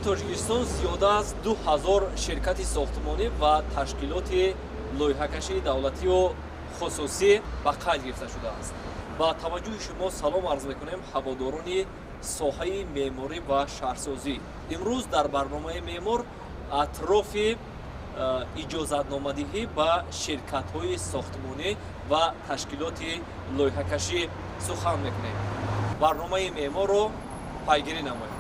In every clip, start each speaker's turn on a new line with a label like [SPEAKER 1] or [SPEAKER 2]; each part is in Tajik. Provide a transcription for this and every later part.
[SPEAKER 1] Ҷумҳурии Тоҷикистон зиёда аз 2000 ширкати сохтмонӣ ва ташкилоти лоиҳакашии давлатию хусусӣ ба қайд гирифта шудааст. Ба таваҷҷӯҳи шумо салом арз мекунем, ҳаводорони соҳаи меъморӣ ва шаҳрсозӣ. Имрӯз дар барномаи меъмор атрофи иҷозатномадиҳӣ ба ширкатҳои сохтмонӣ ва ташкилоти лоиҳакашӣ сухан мекунем. Барномаи меъморро пайгирӣ намоед.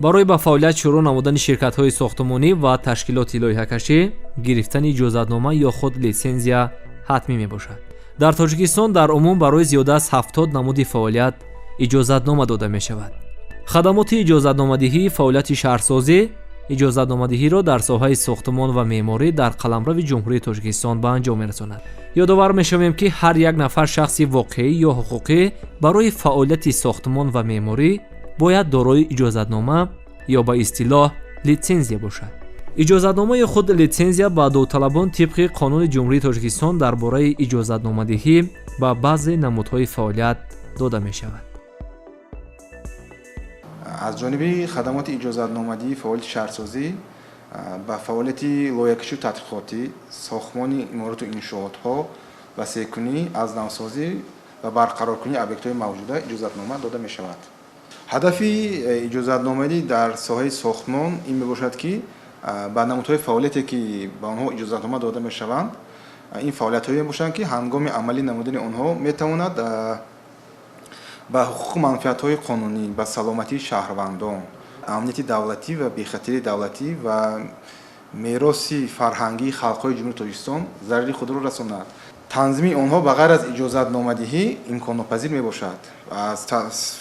[SPEAKER 1] Барои ба фаъолият шурӯъ намудани ширкатҳои сохтмонӣ ва ташкилоти лоиҳакашӣ гирифтани иҷозатнома ё худ литсензия ҳатмӣ мебошад. Дар Тоҷикистон дар умум барои зиёда аз 70 намуди фаъолият иҷозатнома дода мешавад. Хадамоти иҷозатномадиҳии фаъолияти шаҳрсозӣ иҷозатномадиҳиро дар соҳаи сохтмон ва меъморӣ дар қаламрави Ҷумҳурии Тоҷикистон ба анҷом мерасонад. Ёдовар мешавем, ки ҳар як нафар шахси воқеӣ ё ҳуқуқӣ барои фаъолияти сохтмон ва меъморӣ бояд дорои иҷозатнома ё ба истилоҳ литсензия бошад. Иҷозатномаи худ литсензия ба довталабон тибқи Қонуни Ҷумҳурии Тоҷикистон дар бораи иҷозатномадиҳӣ ба баъзе намудҳои фаъолият дода мешавад.
[SPEAKER 2] Аз ҷониби хадамоти иҷозатномадиҳии фаъолияти шаҳрсозӣ ба фаъолияти лоиҳакашию тадқиқотӣ, сохтмони имороту иншоотҳо, васеъкунӣ, аз навсозӣ ва барқароркунии объектҳои мавҷуда иҷозатнома дода мешавад. Ҳадафи иҷозатномадиҳӣ дар соҳаи сохтмон ин мебошад, ки ба намудҳои фаъолияте, ки ба онҳо иҷозатнома дода мешаванд, ин фаъолиятҳое мебошанд, ки ҳангоми амалӣ намудани онҳо метавонад ба ҳуқуқу манфиатҳои қонунӣ, ба саломатии шаҳрвандон, амнияти давлатӣ ва бехатарии давлатӣ ва мероси фарҳангии халқҳои Ҷумҳурии Тоҷикистон зарари худро расонад. Танзими онҳо ба ғайр аз иҷозатномадиҳӣ имконнопазир мебошад. Аз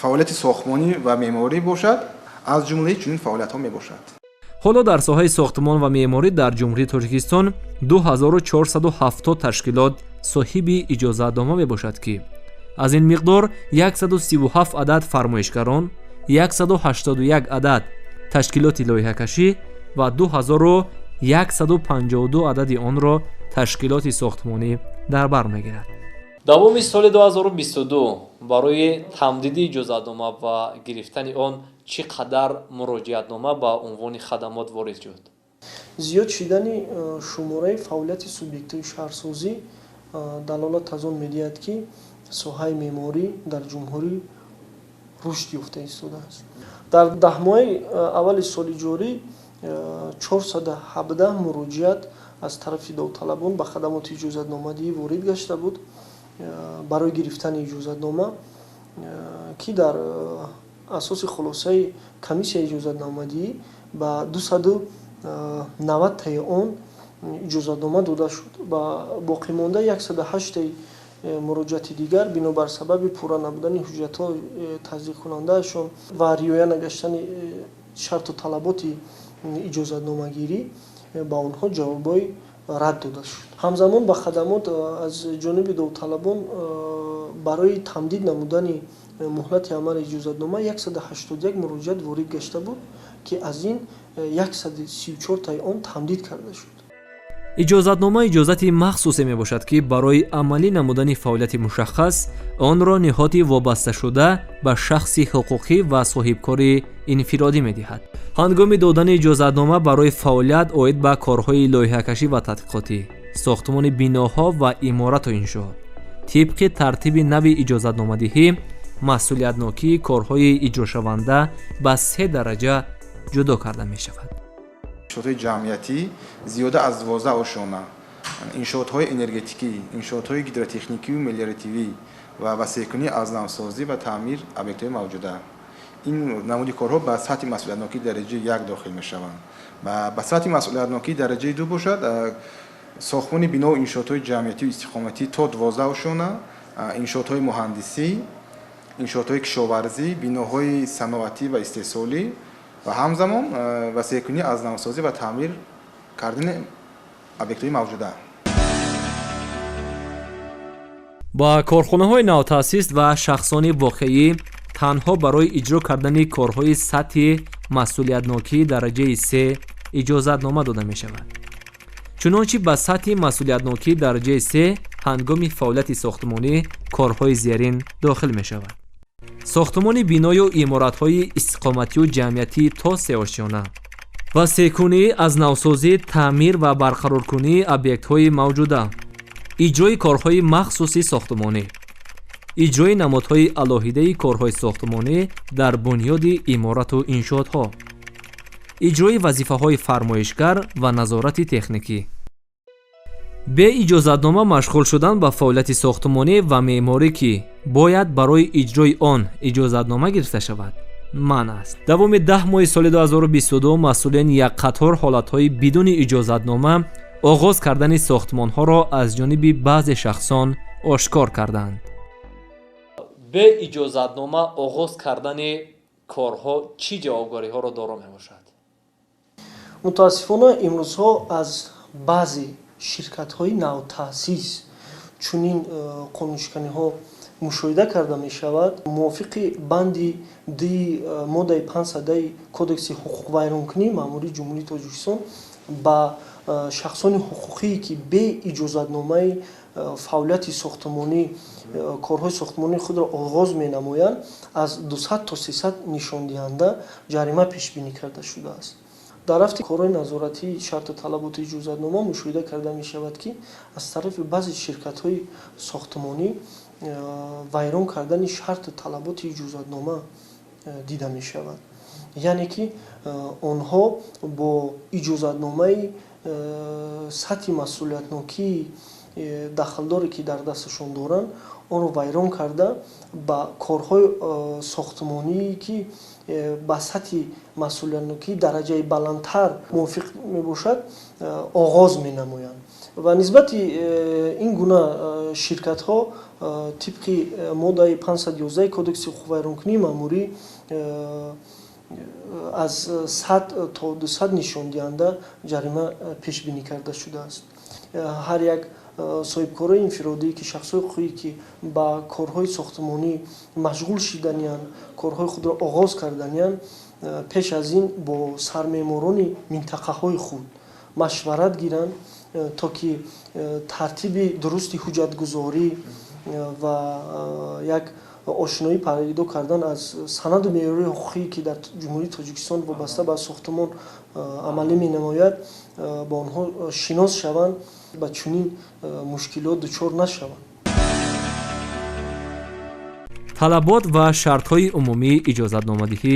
[SPEAKER 2] фаъолияти сохтмонӣ ва меъморӣ бошад, аз ҷумлаи чунин фаъолиятҳо мебошад.
[SPEAKER 1] Ҳоло дар соҳаи сохтмон ва меъморӣ дар Ҷумҳурии Тоҷикистон 2470 ташкилот соҳиби иҷозатнома мебошад, ки аз ин миқдор 137 адад фармоишгарон, 181 адад ташкилоти лоиҳакашӣ ва 2152 адади онро ташкилоти сохтмонӣ дар бар мегирад. Давоми соли 2022 барои тамдиди иҷозатнома ва гирифтани он чӣ қадар муроҷиатнома ба унвони хадамот ворид шуд?
[SPEAKER 3] Зиёд шидани шумораи фаъолияти субъектҳои шаҳрсозӣ далолат аз он медиҳад, ки соҳаи меъморӣ дар ҷумҳурӣ рушд ёфта истодааст. Дар 10 моҳаи аввали соли ҷорӣ 417 муроҷиат аз тарафи довталабон ба хадамоти иҷозатномадиҳӣ ворид гашта буд барои гирифтани иҷозатнома, ки дар асоси хулосаи комиссияи иҷозатномадиҳӣ ба 290 таи он иҷозатнома дода шуд. Ба боқимонда 108-таи муроҷиати дигар бинобар сабаби пурра набудани ҳуҷҷатҳо тасдиқкунандаашон ва риоя нагаштани шарту талаботи иҷозатномагирӣ ба онҳо ҷавобҳои рад дода шуд. Ҳамзамон ба хадамот аз ҷониби довталабон барои тамдид намудани муҳлати амали иҷозатнома 181 муроҷиат ворид гашта буд, ки аз ин 134-таи он тамдид карда шуд.
[SPEAKER 1] Иҷозатнома иҷозати махсусе мебошад, ки барои амалӣ намудани фаъолияти мушаххас онро ниҳоди вобасташуда ба шахси ҳуқуқӣ ва соҳибкори инфиродӣ медиҳад. Ҳангоми додани иҷозатнома барои фаъолият оид ба корҳои лоиҳакашӣ ва тадқиқотӣ, сохтмони биноҳо ва иморату иншоот тибқи тартиби нави иҷозатномадиҳӣ, масъулиятнокии корҳои иҷрошаванда ба се дараҷа ҷудо карда мешавад.
[SPEAKER 2] Иншоотҳои ҷамъиятӣ зиёда аз 12 ошёна, иншоотҳои энергетикӣ, иншоотҳои гидротехникию мелиоративӣ ва васеъкунӣ, аз навсозӣ ва таъмир объектҳои мавҷуда. Ин намуди корҳо ба сатҳи масъулиятнокии дараҷаи як дохил мешаванд. Ба сатҳи масъулиятнокии дараҷаи ду бошад, сохтмони биноу иншоотҳои ҷамъиятию истиқоматӣ то 12 ошёна, иншоотҳои муҳандисӣ, иншоотҳои кишоварзӣ, биноҳои саноатӣ ва истеҳсолӣ ва ҳамзамон васеъкунӣ, аз навсозӣ ва таъмир кардани объектҳои мавҷуда.
[SPEAKER 1] Ба корхонаҳои навтаъсис ва шахсони воқеӣ танҳо барои иҷро кардани корҳои сатҳи масъулиятнокии дараҷаи се иҷозатнома дода мешавад. Чунончи ба сатҳи масъулиятнокии дараҷаи се ҳангоми фаъолияти сохтмонӣ корҳои зерин дохил мешавад: сохтмони биною иморатҳои истиқоматию ҷамъиятӣ то сеошёна ва секунӣ, аз навсозӣ, таъмир ва барқароркунии объектҳои мавҷуда, иҷрои корҳои махсуси сохтмонӣ, иҷрои намудҳои алоҳидаи корҳои сохтмонӣ дар бунёди иморату иншоотҳо, иҷрои вазифаҳои фармоишгар ва назорати техникӣ. Бе иҷозатнома машғул шудан ба фаъолияти сохтмонӣ ва меъморӣ, ки бояд барои иҷрои он иҷозатнома гирифта шавад, манъ аст. Давоми 10 моҳи соли 2022 масъулин як қатор ҳолатҳои бидуни иҷозатнома оғоз кардани сохтмонҳоро аз ҷониби баъзе шахсон ошкор карданд. Бе иҷозатнома оғоз кардани корҳо чӣ ҷавобгариҳоро доро мебошад?
[SPEAKER 3] Мутаассифона, имрӯзҳо аз баъзе ширкатҳои навтаъсис чунин қонуншиканиҳо мушоҳида карда мешавад. Мувофиқи банди ди моддаи 500-аи Кодекси ҳуқуқвайронкунии маъмурии Ҷумҳурии Тоҷикистон ба шахсони ҳуқуқие, ки бе иҷозатномаи фаъолияти сохтмонӣ корҳои сохтмонии худро оғоз менамоянд, аз 200 то 300 нишондиҳанда ҷарима пешбинӣ карда шудааст. Дар рафти корҳои назоратии шарту талаботи иҷозатнома мушоҳида карда мешавад, ки аз тарафи баъзе ширкатҳои сохтмонӣ вайрон кардани шарту талаботи иҷозатнома дида мешавад, яъне ки онҳо бо иҷозатномаи сатҳи масъулиятнокии дахлдоре, ки дар дасташон доранд, онро вайрон карда, ба корҳои сохтмоние, ки ба сатҳи масъулиятнокии дараҷаи баландтар мувофиқ мебошад, оғоз менамоянд ва нисбати ин гуна ширкатҳо тибқи моддаи 511 Кодекси ҳуқуқвайронкунии маъмурӣ аз 100 то 200 нишондиҳанда ҷарима пешбинӣ карда шудааст. Ҳар як соҳибкорои инфиродӣ, ки шахсҳои ҳуқуқӣ, ки ба корҳои сохтмонӣ машғул шиданиянд, корҳои худро оғоз карданиянд, пеш аз ин бо сармеъморони минтақаҳои худ машварат гиранд, то ки тартиби дурусти ҳуҷҷатгузорӣ ва як ошноӣ пайдо кардан аз санаду меъёрҳои ҳуқуқие, ки дар Ҷумҳурии Тоҷикистон вобаста ба сохтмон амалӣ менамояд, бо онҳо шинос шаванд, ба чунин мушкилот дучор нашаванд.
[SPEAKER 1] Талабот ва шартҳои умумии иҷозатномадиҳӣ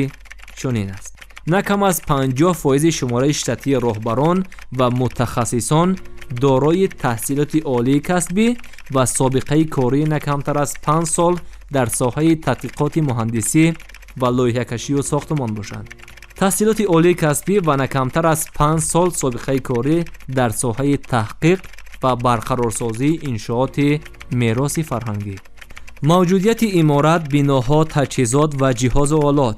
[SPEAKER 1] чунин аст: на кам аз 50 фоизи шумораи штатии роҳбарон ва мутахассисон дорои таҳсилоти олии касбӣ ва собиқаи корӣ на камтар аз 5 сол дар соҳаи тадқиқоти муҳандисӣ ва лоиҳакашию сохтмон бошанд, таҳсилоти олии касбӣ ва на камтар аз 5 сол собиқаи корӣ дар соҳаи таҳқиқ ва барқарорсозии иншооти мероси фарҳангӣ, мавҷудияти иморат, биноҳо, таҷҳизот ва ҷиҳозу олот,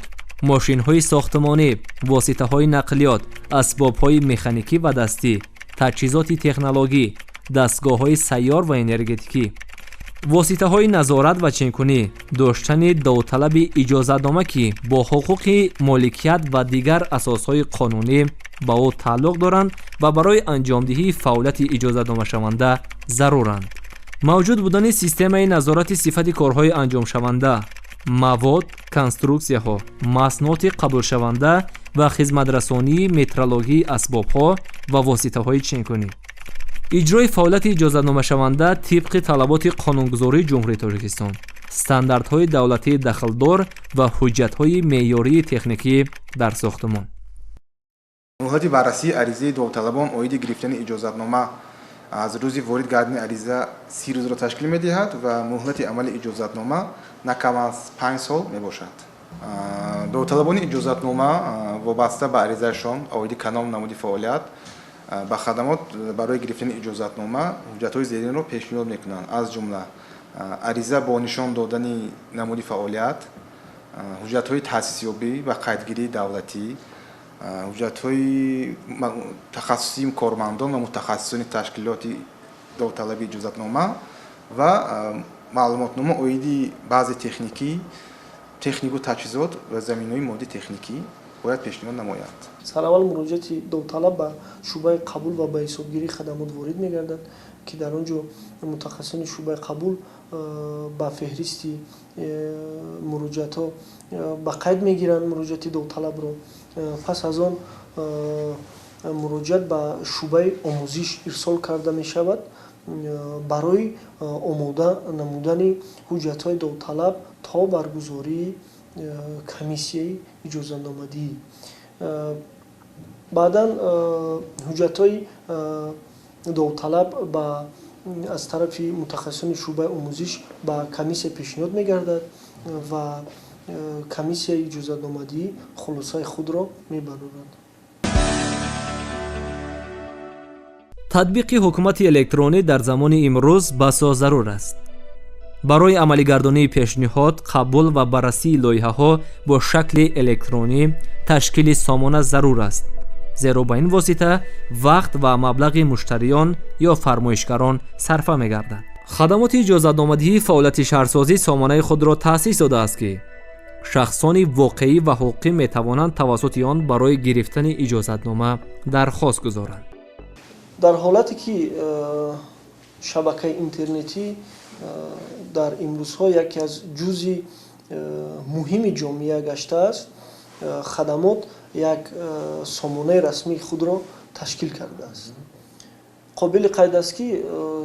[SPEAKER 1] мошинҳои сохтмонӣ, воситаҳои нақлиёт, асбобҳои механикӣ ва дастӣ, таҷҳизоти технологӣ, дастгоҳҳои сайёр ва энергетикӣ, воситаҳои назорат ва ченкунӣ, доштани довталаби иҷозатнома, ки бо ҳуқуқи моликият ва дигар асосҳои қонунӣ ба ӯ тааллуқ доранд ва барои анҷомдиҳии фаъолияти иҷозатномашаванда заруранд, мавҷуд будани системаи назорати сифати корҳои анҷомшаванда, мавод, конструксияҳо, маҳсулоти қабулшаванда ва хизматрасонии метрологии асбобҳо ва воситаҳои ченкунӣ, иҷрои фаъолияти иҷозатномашаванда тибқи талаботи қонунгузории Ҷумҳурии Тоҷикистон, стандартҳои давлатии дахлдор ва ҳуҷҷатҳои меъёрии техникӣ дар сохтмон.
[SPEAKER 2] Муҳлати баррасии аризаи довталабон оиди гирифтани иҷозатнома аз рӯзи ворид гардидани ариза 30 рӯзро ташкил медиҳад ва муҳлати амали иҷозатнома на кам аз 5 сол мебошад. Довталабони иҷозатнома вобаста ба аризаашон оиди кадом намуди фаъолият ба хадамот барои гирифтани иҷозатнома ҳуҷҷатҳои зеринро пешниҳод мекунанд, аз ҷумла ариза бо нишон додани намуди фаъолият, ҳуҷҷатҳои таъсисёбӣ ва қайдгирии давлатӣ, ҳуҷҷатҳои тахассусии кормандон ва мутахассисони ташкилоти довталаби иҷозатнома ва маълумотнома оиди баъзе техникӣ, технику таҷҳизот ва заминаҳои моддии техникӣ. бояд пешниҳод намоянд.
[SPEAKER 3] Сараввал муроҷиати довталаб ба шӯъбаи қабул ва ба ҳисобгирии хадамот ворид мегардад, ки дар он ҷо мутахассисони шӯъбаи қабул ба феҳристи муроҷиатҳо ба қайд мегиранд муроҷиати довталабро. Пас аз он муроҷиат ба шӯъбаи омӯзиш ирсол карда мешавад барои омода намудани ҳуҷҷатҳои довталаб то баргузории комиссияи иҷозатномадиҳӣ. Баъдан ҳуҷҷатҳои довталаб аз тарафи мутахассисони шӯъбаи омӯзиш ба комиссия пешниҳод мегардад ва комиссияи иҷозатномадиҳӣ хулосаи худро мебарорад.
[SPEAKER 1] Татбиқи ҳукумати электронӣ дар замони имрӯз басо зарур аст. Барои амалигардонии пешниҳод, қабул ва баррасии лоиҳаҳо бо шакли электронӣ ташкили сомона зарур аст, зеро ба ин восита вақт ва маблағи муштариён ё фармоишгарон сарфа мегардад. Хадамоти иҷозатномадиҳии фаъолияти шаҳрсозӣ сомонаи худро таъсис додааст, ки шахсони воқеӣ ва ҳуқуқӣ метавонанд тавассути он барои гирифтани иҷозатнома дархост гузоранд.
[SPEAKER 3] Дар ҳолате ки шабакаи интернетӣ дар имрӯзҳо яке аз ҷузъи муҳими ҷомеа гаштааст, хадамот як сомонаи расмии худро ташкил кардааст. Қобили қайд аст, ки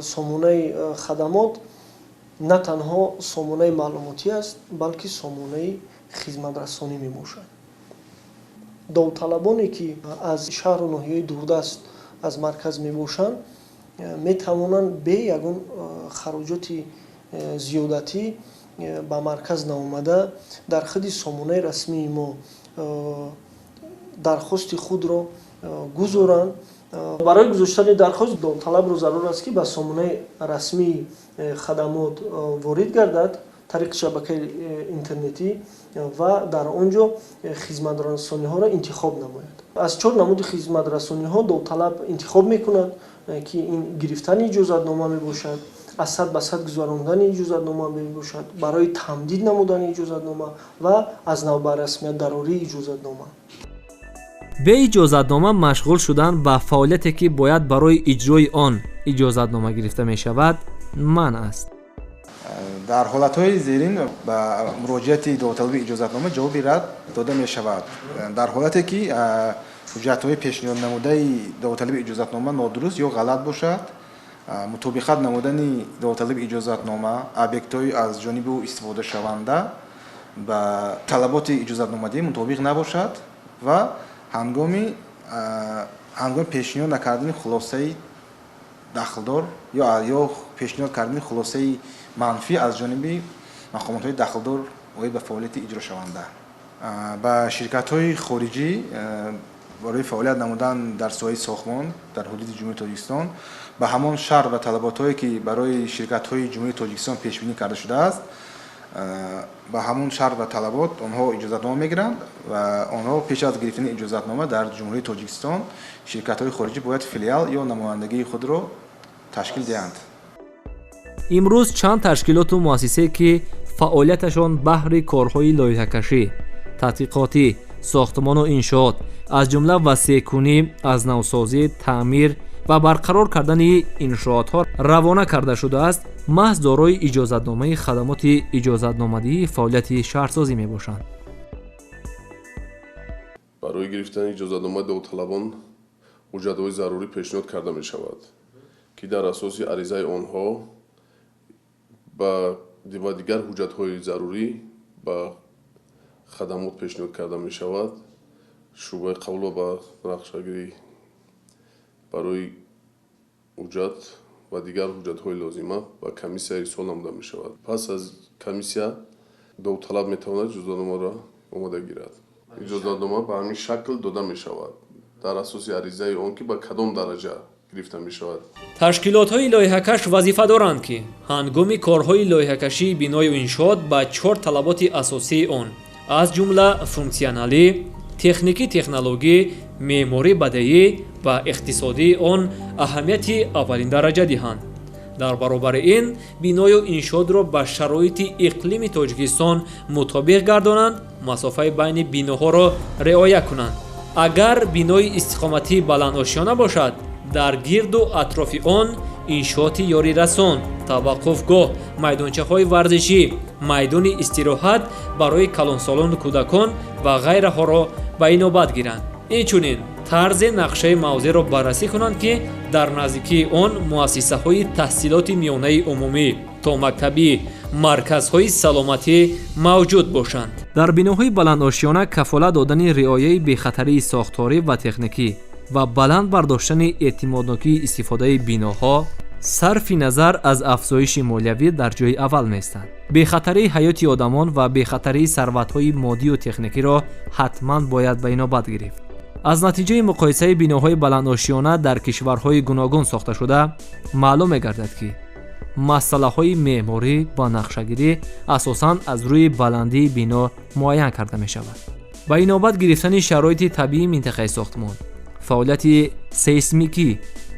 [SPEAKER 3] сомонаи хадамот на танҳо сомонаи маълумотӣ аст, балки сомонаи хизматрасонӣ мебошад. Довталабоне ки аз шаҳру ноҳияҳои дурдаст аз марказ мебошанд, метавонанд бе ягон хароҷоти зиёдатӣ ба марказ наомада дар худи сомонаи расмии мо дархости худро гузоранд. Барои гузоштани дархост довталабро зарур аст, ки ба сомонаи расмии хадамот ворид гардад тариқи шабакаи интернетӣ ва дар он ҷо хизматрасониҳоро интихоб намояд. Аз чор намуди хизматрасониҳо довталаб интихоб мекунад, ки ин гирифтани иҷозатнома мебошад, аз сад ба сад гузарондани иҷозатнома мебошад, барои тамдид намудани иҷозатнома ва аз нав ба расмият дарории иҷозатнома.
[SPEAKER 1] Бе иҷозатнома машғул шудан ба фаъолияте, ки бояд барои иҷрои он иҷозатнома гирифта мешавад, манъ аст.
[SPEAKER 2] Дар ҳолатҳои зерин ба муроҷиати довталаби иҷозатнома ҷавоби рад дода мешавад. Дар ҳолате ки ҳуҷҷатҳои пешниҳоднамудаи довталаби иҷозатнома нодуруст ё ғалат бошад, мутобиқат намудани довталаби иҷозатнома объектҳои аз ҷониби ӯ истифодашаванда ба талаботи иҷозатномадиҳӣ мутобиқ набошад ва ҳангоми пешниҳод накардани хулосаи дахлдор ё пешниҳод кардани хулосаи манфӣ аз ҷониби мақомотҳои дахлдор оид ба фаъолияти иҷрошаванда. Ба ширкатҳои хориҷӣ барои фаъолият намудан дар соҳаи сохтмон дар ҳудуди Ҷумҳурии Тоҷикистон ба ҳамон шарт ва талаботҳое ки барои ширкатҳои Ҷумҳурии Тоҷикистон пешбинӣ карда шудааст, ба ҳамон шарт ва талабот онҳо иҷозатнома мегиранд ва онҳо пеш аз гирифтани иҷозатнома дар Ҷумҳурии Тоҷикистон ширкатҳои хориҷӣ бояд филиал ё намояндагии худро ташкил диҳанд.
[SPEAKER 1] Имрӯз чанд ташкилоту муассисае ки фаъолияташон баҳри корҳои лоиҳакашӣ, тадқиқотӣ, сохтмону иншоот, аз ҷумла васеъкунӣ, аз навсозӣ, таъмир ва барқарор кардани иншоотҳо равона карда шудааст, маҳз дорои иҷозатномаи хадамоти иҷозатномадиҳии фаъолияти шаҳрсозӣ мебошанд.
[SPEAKER 4] Барои гирифтани иҷозатномаи довталабон ҳуҷҷатҳои зарурӣ пешниҳод карда мешавад, ки дар асоси аризаи онҳо ва дигар ҳуҷҷатҳои зарурӣ ба хадамот пешниҳод карда мешавад. Шӯъбаи қабул ва нақшагирӣ барои ҳуҷҷат ва дигар ҳуҷҷатҳои лозима ба комиссия ирсол намуда мешавад. Пас аз комиссия довталаб метавонад иҷозатномаро омода гирад. Иҷозатнома ба ҳамин шакл дода мешавад дар асоси аризаи он ки ба кадом дараҷа гирифта мешавад.
[SPEAKER 1] Ташкилотҳои лоиҳакаш вазифа доранд, ки ҳангоми корҳои лоиҳакашии биною иншоот ба чор талаботи асосии он, аз ҷумла функсионалӣ, техникӣ, технологӣ, меъморӣ, бадеӣ ва иқтисодии он аҳамияти аввалиндараҷа диҳанд. Дар баробари ин, биною иншоотро ба шароити иқлими Тоҷикистон мутобиқ гардонанд, масофаи байни биноҳоро риоя кунанд. Агар бинои истиқоматӣ баландошёна бошад, дар гирду атрофи он иншооти ёрирасон, таваққуфгоҳ, майдончаҳои варзишӣ, майдони истироҳат барои калонсолону кӯдакон ва ғайраҳоро ба инобат гиранд. Инчунин тарзи нақшаи мавзеъро баррасӣ кунанд, ки дар наздикии он муассисаҳои таҳсилоти миёнаи умумӣ, томактабӣ, марказҳои саломатӣ мавҷуд бошанд. Дар биноҳои баландошёна кафолат додани риояи бехатарии сохторӣ ва техникӣ ва баланд бардоштани эътимоднокии истифодаи биноҳо сарфи назар аз афзоиши молиявӣ дар ҷои аввал меистанд. Бехатарии ҳаёти одамон ва бехатарии сарватҳои моддию техникиро ҳатман бояд ба инобат гирифт. Аз натиҷаи муқоисаи биноҳои баландошёна дар кишварҳои гуногун сохташуда маълум мегардад, ки масъалаҳои меъморӣ ва нақшагирӣ асосан аз рӯи баландии бино муайян карда мешавад. Ба инобат гирифтани шароити табиии минтақаи сохтмон, фаъолияти сейсмикӣ,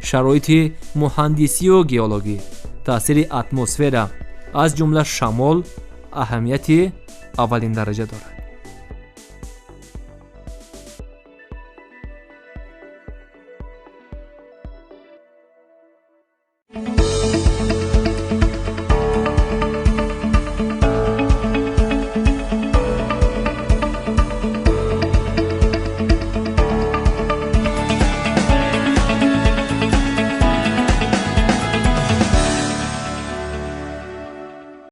[SPEAKER 1] шароити муҳандисию геологӣ, таъсири атмосфера, аз ҷумла шамол, аҳамияти аввалиндараҷа дорад.